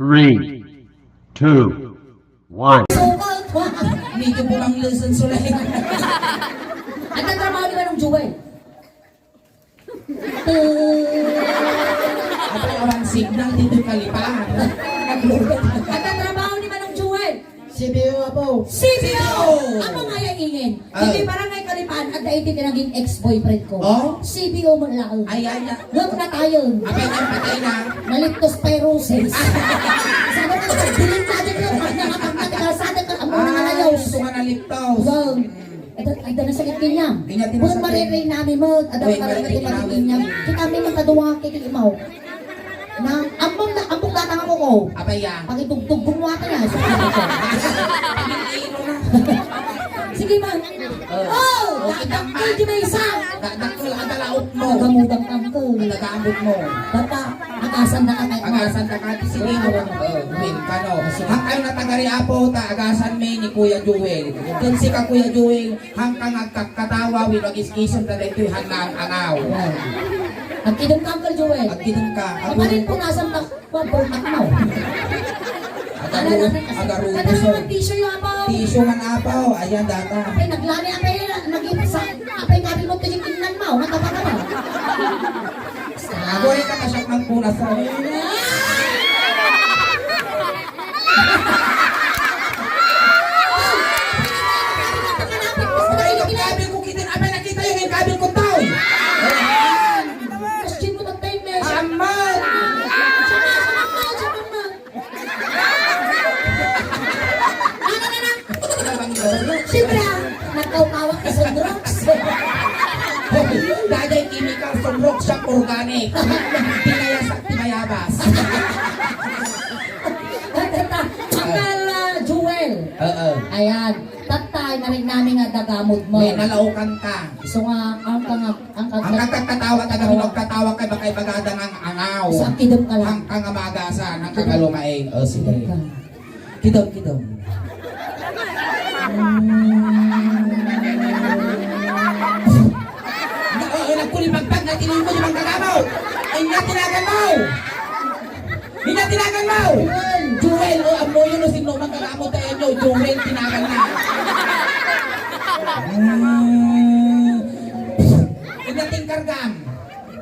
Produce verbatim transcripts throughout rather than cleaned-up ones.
Three, two, one. Sukat! Medyo bumanglesan, Sulay. Adda trabaho ni Manong Joel? Apay, awan signal dito kalipahan. Adda trabaho ni Manong Joel? C B O, apo. C B O! Amo nga ya ingen. Oh. Iti barangay Kalipahan, adda iti ti naging ex-boyfriend ko. Oh? C B O mo laeng. Ay, ay, ay. Ngem natayen. Apay, ngem patay na. Naleptospirosis. Sabi ko, "Dilim na din yun. Pag nangatang na, tika, sa atin ka, amo na nga Ay, nayaw." Gusto nga naleptos. Wow. Mm. Adda, adda na sakit kanyam. Kanya ti Kung masakit. Maririnan mo, adda Uy, ka na maririnan ti mo. Kanyam. Kita mi magkaduwa, kiti imaw. Na, ambong na, ambong na, tanga mo ko. Apay ya? Pagitugtog, gumuha ka na. Pagitugtog na. Sige, man. Oh. Oh, Oh, kita, dakkel man. Di may isa. Da-, dakkel, adda laot mo. Nagamudang tangkel. Nagagamot mo. Bata, agasan na ka, Mike. Agasan na ka, sige, Oh. Oh, win ka, no? Sige. Hangkan na tagari, apo, ta agasan mi ni Kuya Joel. Ken sika, Kuya Joel, hangkan nga agkakkatawa, wenno agis-isem ta daytoy hannaan a ngaw. Wow. Agkidem ka, Uncle Joel. Agkidem ka. Ang palit po, nasaan ka? Kuwan, puro matmaw. Agaru-, Ano, ano, agarubo, Ano, sir. Tissue yung apaw. Tissue man, apaw. Ayan, data. Apay, naglani, apay, nag-ipsa. Apay, kami mo, tingin-tingnan mo. Mataba ka ba? Agoy ka, kasyat man po na, sir. Ay, kabil ko kitin, apay, nakita yung kabil ko, tao. Ayan. Question mo, tatay, men. Aman. Sama, sama mo, sama mo. Ano na na? Siyempre, ah, nagkaw-kawak ka sa drugs. Dagay chemical sa drugs sa organic. Pinayasak ti bayabas. Uncle, ah, Joel. Oo. Ayan. Tatay, narignami nga dagamod mo. May nalaukan ka. So nga, ang kang-, ang kang- Ang kagkatawa, taga pinagkatawa kay bakay bagada nga angaw. So, ang kidem ka lang. Ang kang amagasan, ang kagalumaing. O, sige. Kidem ka. Kidem, kidem. Na, o, o, nagkulipagpag na tinuod mo, di man kagamaw. Ay, nga tinagan mo. Hinatinagan mo! Joel! Joel! O, ammoyo no sino man kagamo tayo nyo. Joel, tinagan na. Mm. Inating kargam.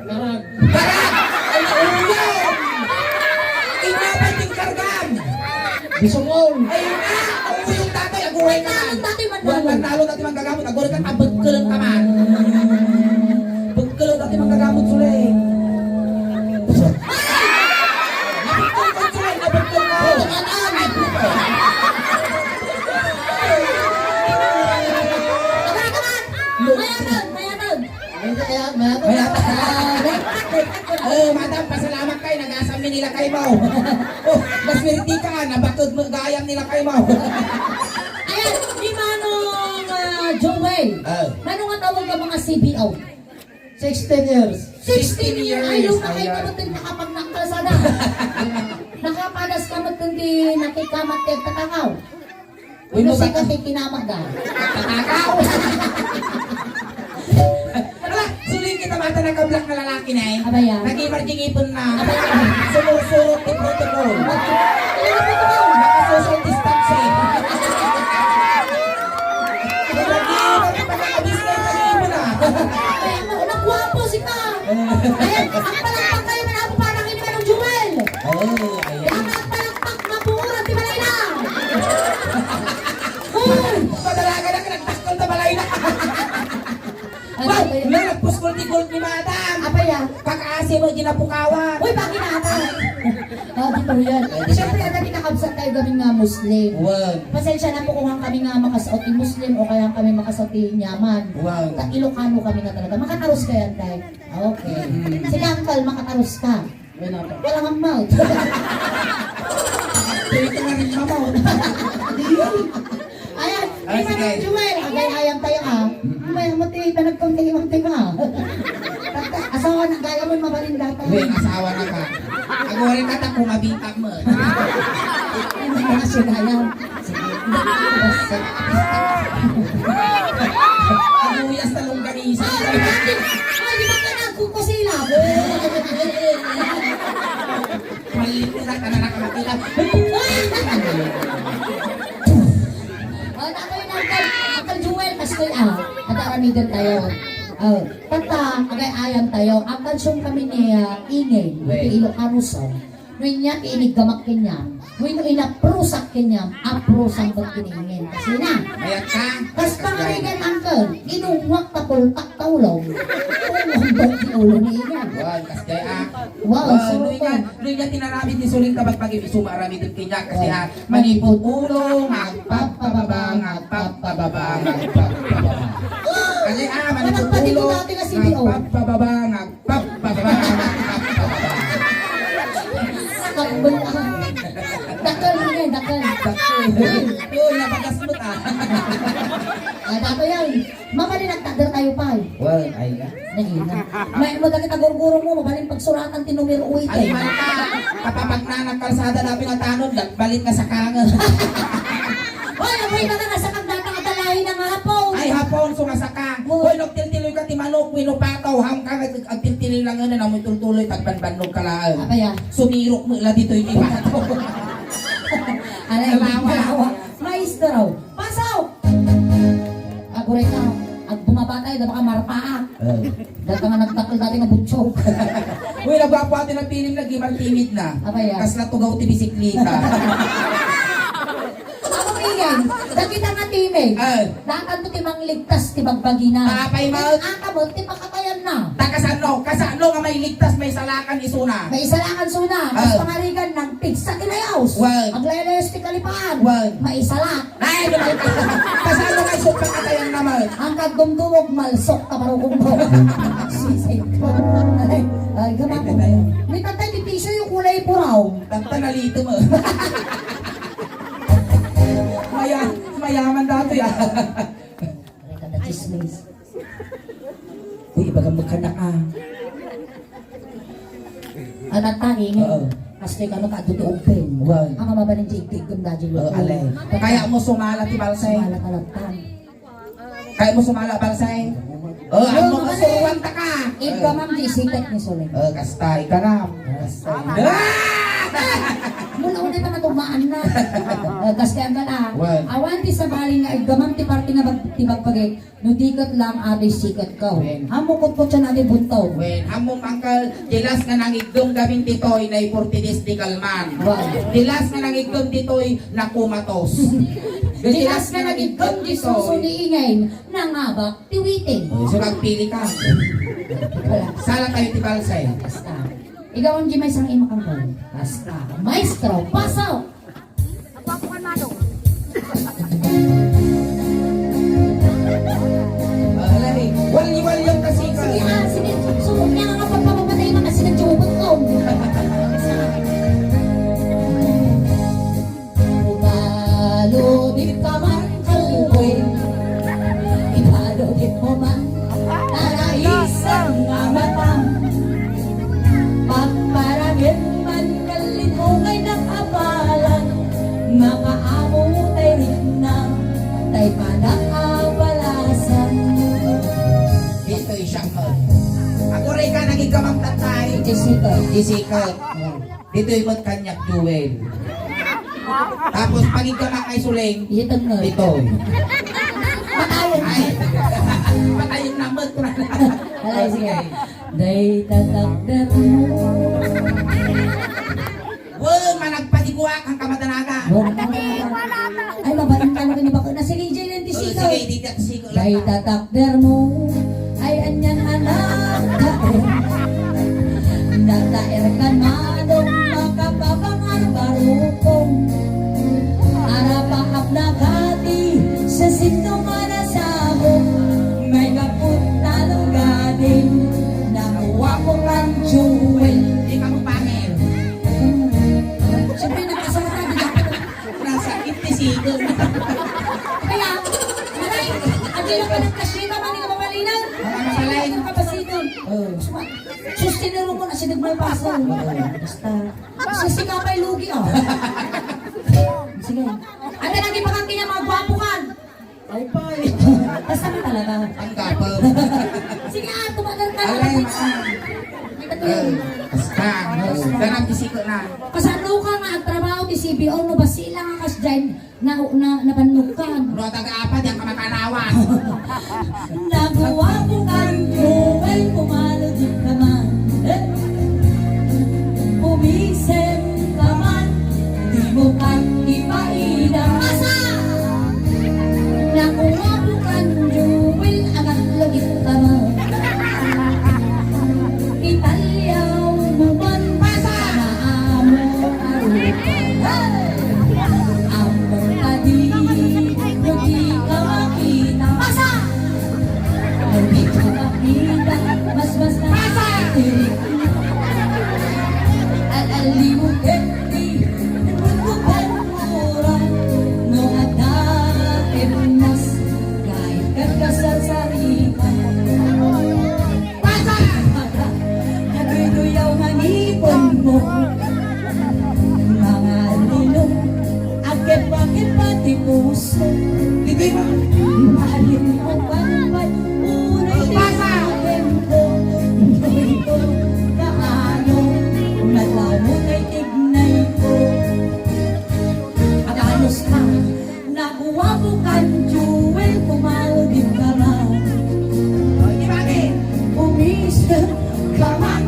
Karag. Karag! Ay, ulo! Inapay ting kargam! Bisungol! Ay, na! Ang uyong tatay, aguray ka man! Tatay, man-, Wan, man-, nalo dati manggagamot, aguray ka, abagkalan ka man! Bagkalan dati manggagamot, Sule! Nabagkal ka, Sule! Nabagkal ka! Mayatag! Mayatag! Ay, kaya, maya to. Maya. Ah, Eh, madam, pasalamat kay nagasam mi nila kay mo. Oh, maswerte ka, nabakod mo gayam nila kay mo. Ayan, ni Manong, ah, Joel. Ah. Nano nga tawag ka mga C B O? Sixteen years. Sixteen years. Ayaw na kayo Ayan. Kamatid nakapagnakal sana. Nakapadas ka matindi nakikamat kay tatakaw. Uy, Ano mabaka- si Kati kinamag, ah? Tatakaw! Ala, suling kita mata na kablak na lalaki na eh. Abaya. Nag-imarjing ipon na. Abaya. Sumursurot ti protocol. Ano ba ito? Naka-social distancing. Nag-iipon na pag-aabis na yung nag-iipon na. Ay, ano, nagwapo si Ka. Ayan, ang palakpak kayo, manabo para kay Manong Jewel. Oh, ayan. Yan ang palakpak. Mapuuran ti balay na! Hoy! Padalagan na, nagtakkol ta balay na! Ano Ba? ba yun? Wala, nagpuskol ti gold ni madam! Apaya? Kakaasi mo, ginapukawan! Uy, bakit na ata? Ah, di ba yan? Siyempre, ang dati kakabsat tayo gamin nga Muslim. Wag. Pasensya na po kung ang kami nga makasao ti Muslim o kaya ang kami makasao ti Yaman. Wag. Ta Ilocano kami nga talaga. Makatarus ka yan, tay. Okay. Mm. Sige, uncle, makatarus ka. Wala pa. Walang amount. Pwede ka na rin mamaw. Ayan, Ay, di ba sige. Nang Jewel? Agay, ayam tayo, ah. Mm-mm. May mo ti, panagpang tayo, ang tayo, ah. Tata, asawa na, gaya mo, mabalin data. Uy, asawa na ka. Ako rin ka, ta, kumabita mo. Hindi ka na sinayang. Sige. Aguyas na longganisa. Ay, di ba ka nagkukusila? Malit mo na, ka na nakamakita. Adda aramiden tayo. Oh, tatta, agay-ayam tayo. Agkansion kami ni, ah, Ingay, Wait. Ti Ilocano song. No inya ti iniggamak kenyan. Wenno inaprusak kenyan. Aprusak met ken ni Ingay. Kasi na. Mayat ka? Kas pangarigan, uncle, inungwak ta pultak ta ulong. Inungwak ti ulo ni Ingay. Wan, kas kaya, ah. Wow, Wan, so, no inya, no inya tinaramid ni Suling kabagbaga, isu maaramid kenyan. Kasi, Wan. ah, Manipud ulo, nga agpapababa, nga agpapababa, nga agpapababa. Kasi, ah, manipud Managpatid ulo, ko dati nga C B O. nga agpapababa, nga agpapababa, nga agpapababa. Nakakbal ka. Dakkel, Ingay, dakkel. Dakkel. Uy, napagasmut, ah. Ah, dato yan. Mabalin nagtakder tayo, pay. Well, ay nga. Nagina. May mo dagiti gurgurong mo, mabalin pagsuratan ti numero eight, Ay, eh. man ka. Kapapagna nagkalsada na pinatanod, nagbalit na sa kangen. Hoy, amoy ka na nasa kagdata ka talahi ng hapon. Ay, hapon, sumasaka. Oh. Hoy, nagtiltiloy ka ti manok, wenno pataw, ham ka, nag-, agtiltiloy lang nga na, amoy tultuloy, tagbanbannog ka laeng. Apa ya? Sumirok mo ila ditoy ti pataw. Alay, Alawa. alawa. Maestro. Pasok! Aguray ka, ag bumaba tayo, da baka marpaak. Oh. Dahil ka nga nagtakil dati nga butso. Uy, nagwapo ati ng piling lagi, martimid na. Abay, ah. Kas natugaw ti bisikleta. Ako, Miguel, dakita nga timing. Ah. Dakan to ti mangligtas ti bagbagina. Apay, ma- Ang akamot ti pakatayan na. Ta kasano? Kasano nga mailigtas, maisalakan isuna? Maisalakan suna. Mas Ah. pangarigan, nagpigsa ti layaws. Wan. Aglaylayas ti kalipaan. Wan. Maisalak. Ay, di ba? Kasano nga isu pakatayan naman? Ang kagdumdumog, malsok, kabarukong mo. Sisay ko. Ay, ay, gama ko. Ay, ay, ay. May tatay, di piso yung kulay puraw. Tanta nalito mo. Maya-, mayaman dati, ah. Ay, kada chismis. Uy, ibaga mo ka na ka. Ang tatanging, Oo. Kastoy kano ka, adu ti umpeng. Wow. Ang mabalin di igtigdum da di Oo, luto. Alay. Kaya mo sumala ti balsay. Sumala ka lang, tan. Kaya mo sumala balsay. Oh, Yo, ang mga mabali. suruan ta ka. Iggamam di isitek ni Soleng. Oh, kasta, ikaram. Kasta. Ah! Mula una pa matumaan na. Eh, kasta ang gana. Well. Awan ti sabali nga iggamam ti parte nga bag-, ti bagpagay. No di ket lang, adi siket ka. Wen. Amo kutkutsian, adi buntaw. Wen, amo mangkal, di las nga nangigdum gamin ditoy, naiportides di kalman. Wow. Di las nga nangigdum ditoy, nakumatos. Di las nga nangigdum di suso ni Ingay, nangabak ti witing. Oh, so nagpili ka. Sala tayo ti balsay. Basta. Ikaw ang di may sang imakangkal. Basta. Maestro, pasok! Alay, wali-wali ang kasika. Sige, ah, sige. Subok niya nga pagpapapatay na kasi nagtiyubot ko. Ibalo di ka man, Kalboy. Ibalo di mo man. Tara, isang nga mata. Pagparagin man, kalin mo ngay nakapalan. Makaamo tay ritna, tay panakapalasan. Ditoy siya ko. Ako rin ka, naging kamang tatay. Jessica. Jessica. Ditoy met kaniak, Joel. Tapos pag iggamak ay Soleng, Itang nga. Ditoy. Patayon. Ay. Patayon na met. Alay, sige. Day tatakder mo. Wen, managpadiguak ang kamadanaga. Wen, ay, mabaling ka na ni bako na. Sige, Jay, nanti Oh, sikaw. Sige, di ka siko lang. Day tatakder mo. Ay, anyan anak, taer. Nataer ka na, dong makapapangar barukong. Arapaap na gadi, sa sino nga nasabong. May kaput talo gadi, nakuha ko kang Jewel. Di ka mo pangil. Siyempre, nagkasama ka, di ba? Nasakit ti sigon. Kaya, aray, adi na pa nagkasita, mani ka mapalinaw. Ang salay. Ang kapasigon. Oh. Suma-, sus, tinuro mo na si Dagmay Pasay. Basta. Sisi ka pa'y lugi, ah. Sige. Ate, lagi pa kang kanya mga gwapo kan. Ay, pay. Basta ka talaga. Ang gwapo. Sige, ah, tumagal ka na. Alay, ah. May katuloy. Eh, basta. Ganang bisiko na. Kasano ka nga agtrabaho ti C B O no basi lang a kasdiay na, na, nabannog ka. No, taga-apa, diyan ka makanawan. Naguwapo kan Joel, pumalo di ka man. Eh? Pumisem ka man, di mo kan ipaida. Pasa! Naguwapo kan Joel, agat lugit ka man. Italyaw mo man. Pasa! Maamo a rupa. Hey! Ammom kadi, no di ka makita. Pasa! No di ka makita, mas mas na. Pasa! Al-, al-, di mo keti, di mo keti, no adda ennas, kay kagkasasarita. Pasa! Nagduduyaw nga ngipon mo. Mga linom, agkepakep ti puso. Hindi mo. Mahalin mo pa naman, unay. Pasa! Tempo, tempo, kaano, nagwamo kay tignay ko. Aganos ka. Naguwapo kan Joel, pumalo di ka man. Di ba, eh? Umisip ka man,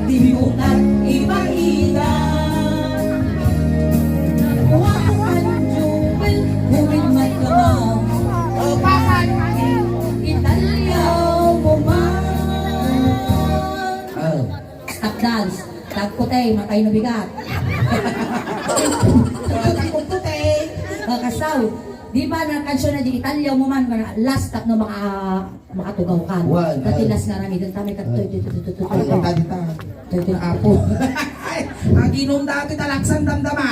di mo kan ibaida. Naguwapo kan Joel, uminmat ka man. O, pasan? Italyaw mo man. Oh. Stop dance. Tagputay, matay no bigat. Oh, tagputay. Oh, kasaw. Di ba na kansion na di Italyaw mo man, kana last tapno maka-, makatugaw ka. Wan, Dati ay. Last nga rami, dun tamay ka, Ay. Toy, toy, toy, toy, toy, Ay, toy. Dita, dita. Toy, toy. Apo. Ay, aginom dati talaksan damdama.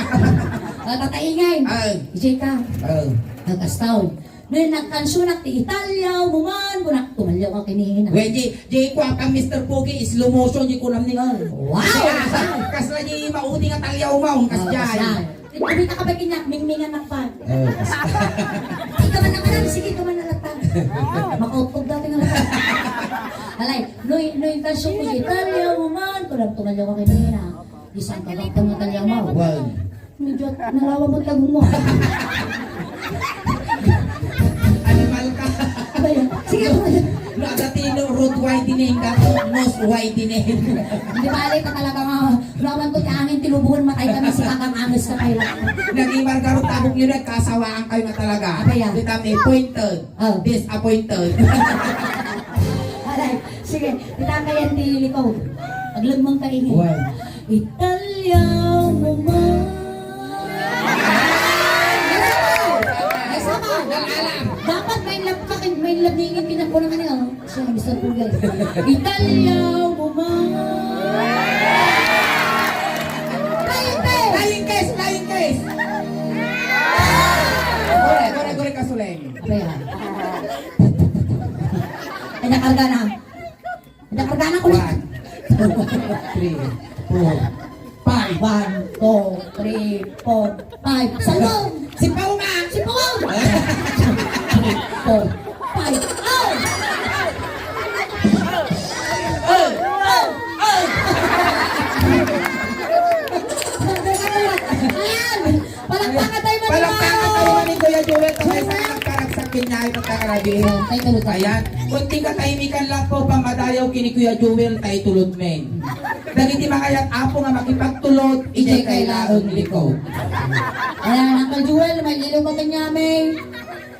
Ah, tataingay. Ay. Ijay ka. Ay. Nagkastaw. No nagkansionak ti Italyaw mo man, kunak, tumalyaw ka kinina. Wen, di, di kuan kan Mister Pogi, slow motion, di kunam ni. Wow! Kasla, kasla di maudi nga talyaw mo, Oh, kasjay. Kasla. Kumita ka ba kinyak, mingmingan na pa. Oh, kasla. Ikaw man ang alam, sige, ikaw man ang alam. Makautog dati nga alam. Alay, no, no, yung kansion ko, Italyaw mo man, kunak, tumalyaw ka kinina. Di saan ka ba pang Italyaw mo? Wow. Medyo nalawa mo tayo mo. Animal ka. Ano ba yan? Sige, ano ba yan? No, dati no, road widening, dati nose widening. Hindi ba, alay ka talaga nga. Lawan ko ti angin, tilubuhan, matay kami, si Kakang Angus ka kayo lang. Naging margarot tabok nyo, nagkasawaan kayo na talaga. Ano ba yan? Kita may pointed. Oh. Disappointed. Alay, sige, kita kayan ti likaw. Aglagmang kaingin. Wow. Italyaw mo man. Yes, ako. Yes, ako. Dapat may love ka, may love ni Ingin pinagkulangan niya, oh. Siya, Mister Pugay. Italyaw mo man. Flying kiss! Flying kiss! Flying kiss! Gore, gore, gore, kasuleng. Apa yan? Kanya karga na. Nakarga na ko. One, two, three, four, five. One, two, three, four, five. Salmon! Sipaw nga! Sipaw! Three, four, five. Oh! Oh! Oh! Oh! Ayan! Palakpakan tayo, Mami Palakpakan Mao! Tayo, Mami Kuya Joel. Tapos Joel! Nagkaragsak din niya, ay pagkakarabi. Ay, tulog ka. Ayan. Kunting katahimikan lang po, pamadayaw kini Kuya Joel, tay tulod men. Dagiti mangayat, Apo, nga makipagtulod, idiay kailaeng likod. Ayan, Uncle Joel, may lilo ka kanya, may.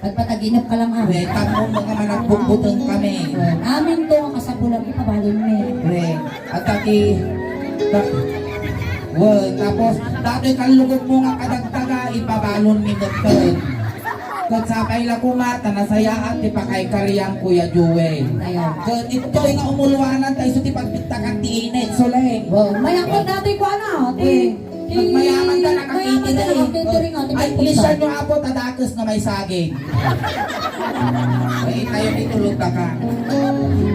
Pagpataginap ka lang, ah. Wait, tapos mga managbugbuteng kami. Amin to, ang kasapulan, ipabalon mo. Wait. At dati, da-, well, tapos, dati kalugod mo nga kadagdaga, ipabalon mi metten. Ket sapay la koma, ta nasayaat ti pakaykariam, Kuya Joel. Ayan. Ket itoy nga umuluanan, ta isu ti pagpittakan ti init, Soleng. Well, mayakot dati ko, ano, ti, Well, ti, magmayaman ta, mayaman ta, nakakitiri. Nakakitiri nga, ti Ay, Pagpita. Ilisan nyo, Apo, ta dakes nga may saging. Ay, tayo, itulog ka ka.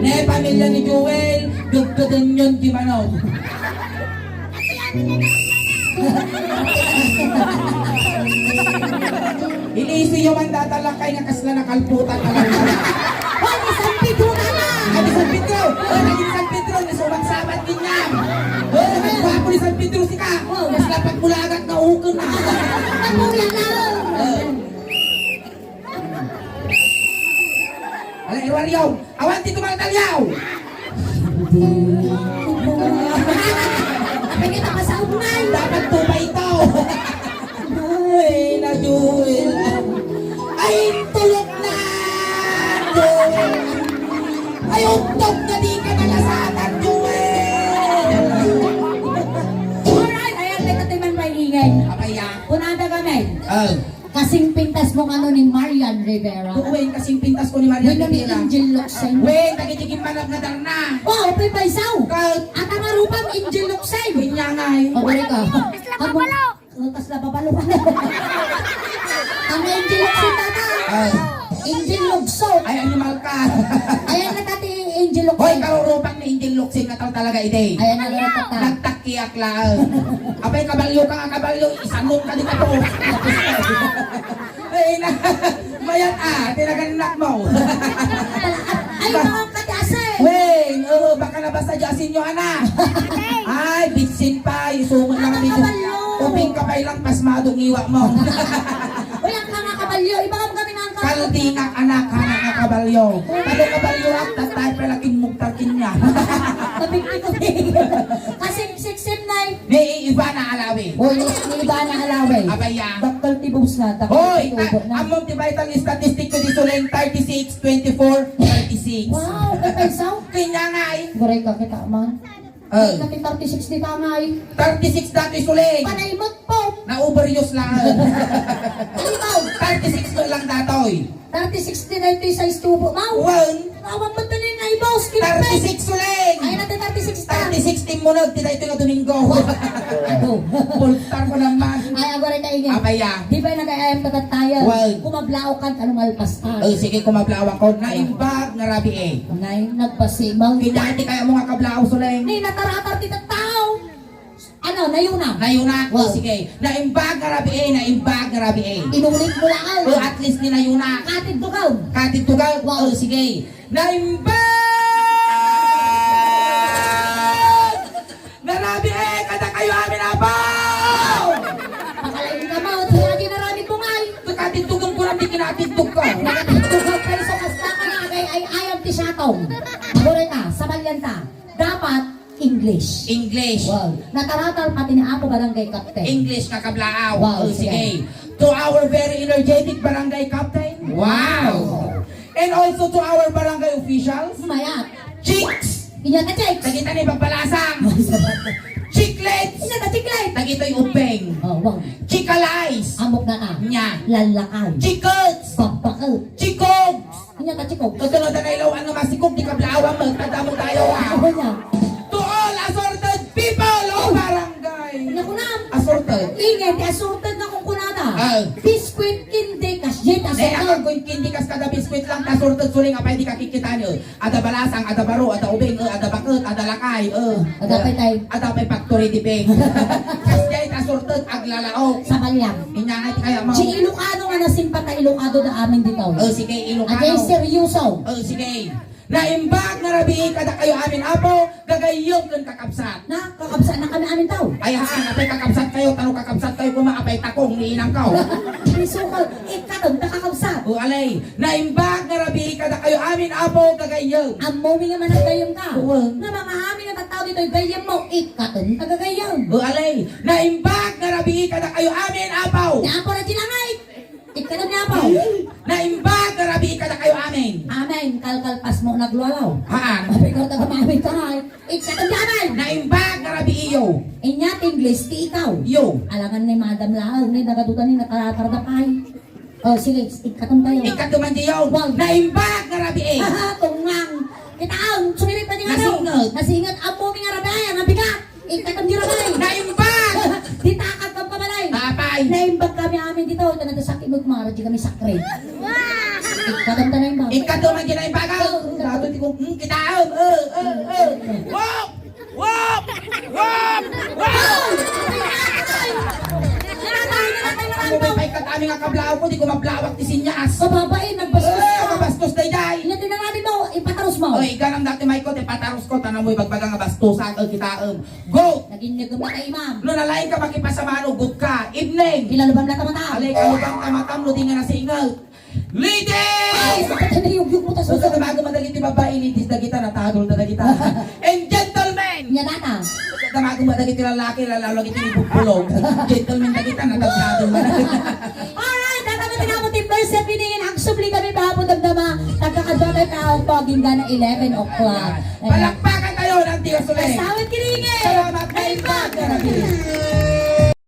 Ne, pamilya ni Joel, gaggadan yun, di manok. Iniisi yo man datalakay nga kasla nakalputan talaga. Hoy, ni San Pedro ka na! Ay, ni San Pedro! Ay, naging San Pedro, ni Sumang Sabat din yan! Hoy, nagwapo ni San Pedro, sika! Kasla pagmulagat nga Ako na. Ako na lang. Ala, Iwario, awan ti tumaltalyaw. Apay kita pasaungan. Dapat tupa ito. Ay, naduil. Ay, tulog na. Ay, untog na di ka nalasatan, Joel. Alright, ayan, teka, timan pa ingay. Apay, ah. Kunada kami. Oh. Kasing pintas mo kano ni Marian Rivera. Wen, kasing pintas ko ni Marian Rivera. Wen, ni Angel Locsin. Wen, dagiti gimmanap nga darna. Oh, pay paysaw. Kat- At ang arupam, Angel Locsin. Wen niya nga eh. Pabalik ka. Isla Amo, Babalo. Oh, kasla Babalo. Ang Angel Locsin tata. Ah. Angel Lugso. Ay, animal ka. Ayan na tati Angel Locsin. Hoy, karurupang ni Angel Locsin nga tao talaga ide. Ayan na, ayan na, tata. Nagtak- Kiak laeng. Apay kabalyo ka nga kabalyo, isanot ka di ka to. Ay na, mayat ah, tinagannak mo. Ay, mga katiasin. Wen, oo, baka nabasa di asin nyo, ana. Ay, bitsin pa, isungot lang dito. Mga kabalyo. Uping ka pa ilang pasmado ng iwa mo. Uy, ang mga kabalyo, iba kami nga ang kabalyo. Kaldingak, anak, anak nga kabalyo. Kalo kabalyo, at tatay pala king mugtar kinya. Tabing-tabing. Kasi Sixteen nine. Ni Ivana Alawi. O, ni, ni Ivana Alawi. Abaya. Dakkel ti bubs na, dakkel Hoy, ti tubo na. Ammom ti vital statistic ko di Suleng, thirty-six, twenty-four, thirty-six. Wow, kay paysaw? Kanya nga eh. Guray ka kita, man. Oh. Kay thirty-six di ka nga eh. Thirty-six dati Suleng. Panay mo po. Na-overuse lang. Ano ba? Thirty-six ko lang datoy. Thirty-six ti daytoy size tubo, maw. Wen. Awan ba ito na yung naibos? Thirty-six uling. Ay, natin thirty-six ta. Thirty-six ti munag ti daytoy nga Domingo. Ano? Bultar ko naman. Ay, agora ka ingin. Abaya. Di ba nag-ayam ka tayo? Wen. Kumablaw ka, anong alpas ka? Oh, sige, kumablaw ako. Naimbag nga rabii. Nay, nagpasimaw. Kanya ti kaya mo nga kablaw, Suleng. Ni, nataratar ti tattao. Ano, nayuna? Nayuna? Wow. O, sige. Naimbag nga rabii, naimbag nga rabii. Inulit mo lang. O, at least ni nayuna. Katid tugaw. Katid tugaw? Wow. O, sige. Naimbag nga rabii, kada kayo amin, Apo! Pakalain ka mo, lagi na rabii ko nga eh. Katid tugaw ko lang, di kinatid tugaw. Nakatid tugaw kayo sa kasta ka na, ay, ay, ayam ti siyatong. Agora ka, sabalyan ta. Dapat, English. English. Wow. Nataratar pati ni Apo Barangay Captain. English nga kablaaw. Wow, O, sige. Sige. To our very energetic Barangay Captain. Wow. And also to our barangay officials. Mayat. Chicks. Inya ka, chicks. Dagita ni Papalasang. Chicklets. Inya ka, chicklets. Dagitoy ubeng. Oh, wow. Chickalais. Amok na ka. Nya. Lalakay. Chickles. Babakal. Chikogs. Inya ka, chikog. Kasunod na ilaw, ano, masikog, di kablaawan mo, tanda mo tayo, ah. Ano niya? To all assorted people of barangay. Naku na. Assorted. Ingay, ti assorted nga kung kunada. Ah. Biskwit, candy, kas, yet, Eh, assorted. Ang kun candy kas kada biskwit lang, assorted, suling, apay, di kakikita niyo. Ada balasang, ada baro, ada ubing, eh, ada baket, ada lakay, eh. Ada pay tay. Ada pay factory di bing. Kas jay, assorted, aglalaok. Sa balyang. Inya nga, ti kaya mo. Si Ilocano nga nasimpata Ilocado da amin dito. Oh, sige, Ilocano. Ajay seryoso. Oh, sige. Naimbag nga rabii kada kayo amin, Apo, gagayyem ken kakabsat. Na, kakabsat na kami amin tao. Ay, haan, apay kakabsat kayo, tano kakabsat kayo, kuma, apay takong, ni inang kao. Isukal, ikaton, kakabsat. O, alay, naimbag nga rabii kada kayo amin, Apo, gagayyem. Ammo mi nga managgayyem ka. Uwan. Nga mga amin nga tattao ditoy gayyem mo, ikaton, kagagayyem. O, alay, naimbag nga rabii kada kayo amin, Apo. Ni Apo na dinangay. Ikkatom ni Apo. Naimbag nga rabii kada kayo amin. Amen. Kalkalpas mo naglualaw. Haan. Sabi ko, taga Mawi ka, ay. Ikkatom ni Amen. Naimbag nga rabii iyo. Inya ti English ti ikaw. Iyo. Alangan ni Madam laeng, ni nagaduda ni natarapay. Oh, sige, ikkatom tayo. Ikkatom man diyo. Wow. Naimbag nga rabii. Haha, tungang. Kita ang sumirit pa ni ano? Nasingot. Nasingot. Ammo mi nga rabii, ang nabigat. Ikkatom di rabii. Naimbag! Di takag ka pabalay. Apay. Naimbag kami amin dito. Ito na to sakit mo, kumara, di kami sakre. Ikkatom ta naimbag. Ikkatom ang ginaimbag, ah. Oo. Dato di kong, hmm, kita, ah, ah, ah, ah. Wop! Wop! Wop! Wop! Ano ba, paikat amin nga kablawak ko, di ko mablawak ti sinyas. Kababae, nagbastos Eh, ka. Mabastos, dayday. Ina, tinanganin mo, ipatarus Mo. O, iganam dati, Mike, ko, ti pataros ko, tanam mo, ibagbaga nga bastusak, o, kitaem. Go! Nagin nagum na kay Imam. No, nalaing ka, makipasamano, good ka. Evening. Kilalubam na tamata. Ali, kalubam ka matam, no, di nga nasingaw. Ladies! Ay, sakit na yung yung putas. Basta tamago madagiti babae, ladies, dagita, natagol na dagita. And gentlemen! Nya data. Basta tamago madagiti lalaki, lalo lagi tinibugpulog. Gentlemen, dagita, natagol na. Alright, data mo tinamo ti first set, piningin, agsubli kami pa po damdama. Tagkakadwa tayo pa, paging gana eleven o'clock. Palakpakan tayo ng tigas ulit. Sawit kiringin! Salamat, Maymag! Maymag!